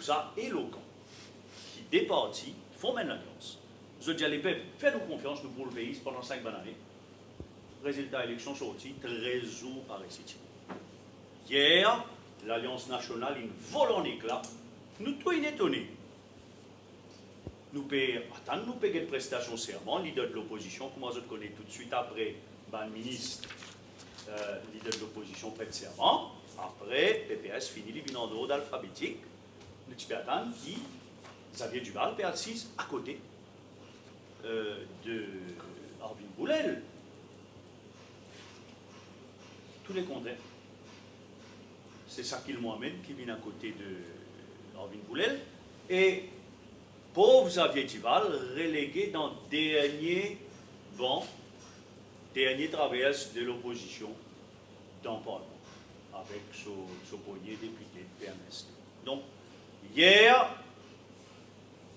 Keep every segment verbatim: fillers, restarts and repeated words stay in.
Sa elokan ki de parti form enn lalians. Zot dir lepep, fer nou konfians, nou pou roul pei pandan sink bann ane. Rezilta eleksion sorti, trez zour pa resi ti. Yer, Lalians Nasional inn vol an ekla. Nou tou inn etone. Nou pe atann, nou pe get prestasion serman, lider de lopozision, kouma zot kone, toutswit apre bann minis, eh, lider de lopozision pret serman. Apre, P P S fini, li vinn an lord alfabetik. Nou ti pe atann ki Xavier Duval pe asiz akote, eh, de Arvin Boulel. Tou le kontrer. Se Shakil Mohamed ki vinn akote de Arvin Boulel. E pov Xavier Duval relege dan dernie ban, dernie travers de lopozision dan parlman, avek so, so pogne depite P M S T. Donk, yer,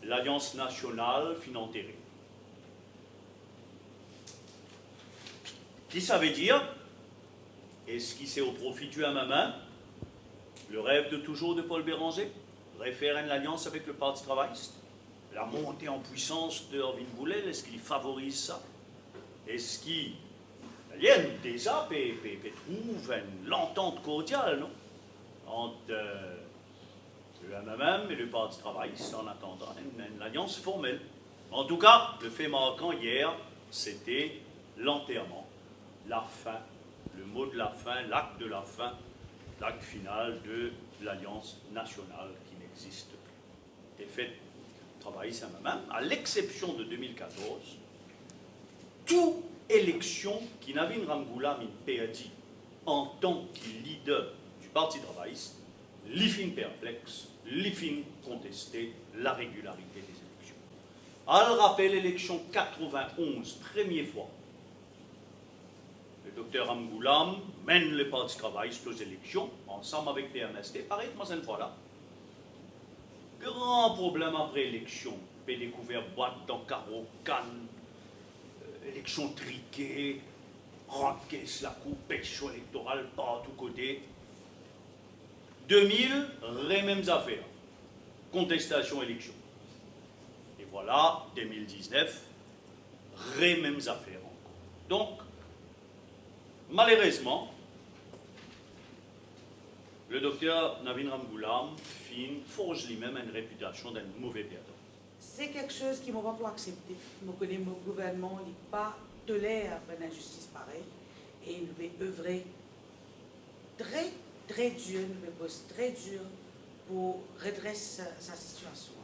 Lalians Nasional finn antere. Ki sa ve dir? Eski se o profi di M M M? Le rêve de toujours de Paul Bérenger, refer enn lalians avek le Parti Travayis? La montée en puissance de Arvin Boulel, eski li favoriz sa? Eski, d'ailleurs, nou deza pe, pe, pe trouv enn lantant kordial, non? Ant, eh, le M M M e le Parti Travayis, an atandan enn, enn lalians formel. Antouka, le fe markan yer, sete lanterman, lafin, le mo de lafin, lakt de lafin, lakt final de Lalians Nasional ki n'existe plus. Defet, Travayis M M M, a lexsepsion de de mil katorz, tou eleksion ki Navin Ramgoolam inn perdi antan ki lider di Parti Travayis, li finn perplex, li finn konteste laregilarite de eleksion. Al rapel eleksion katrevin-onz, premie fwa, le dokter Ramgoolam menn le Parti Travayis to zeleksion, ansam avek P M S T, parey kouma sa enn fwa la. Gran problem apre eleksion, pe dekouver bwat dan karo, kann, eh, eleksion trike, rant kes lakour, perseksion elektoral partou kote. De mil, remem zafer, kontestasion eleksion. E vwala, de mil diznef, remem zafer ankor. Donk, malerezman, le dokter Navin Ramgoolam finn forz limem enn repitasion d'enn move perdan. Se kiksoz ki mo pa pou aksepte. Mo kone mo gouvernman, li pa toler bann inzistis parey, e nou pe evre tre, tre dir, nou pe bos tre dir pou redres sa, sa sitiasion.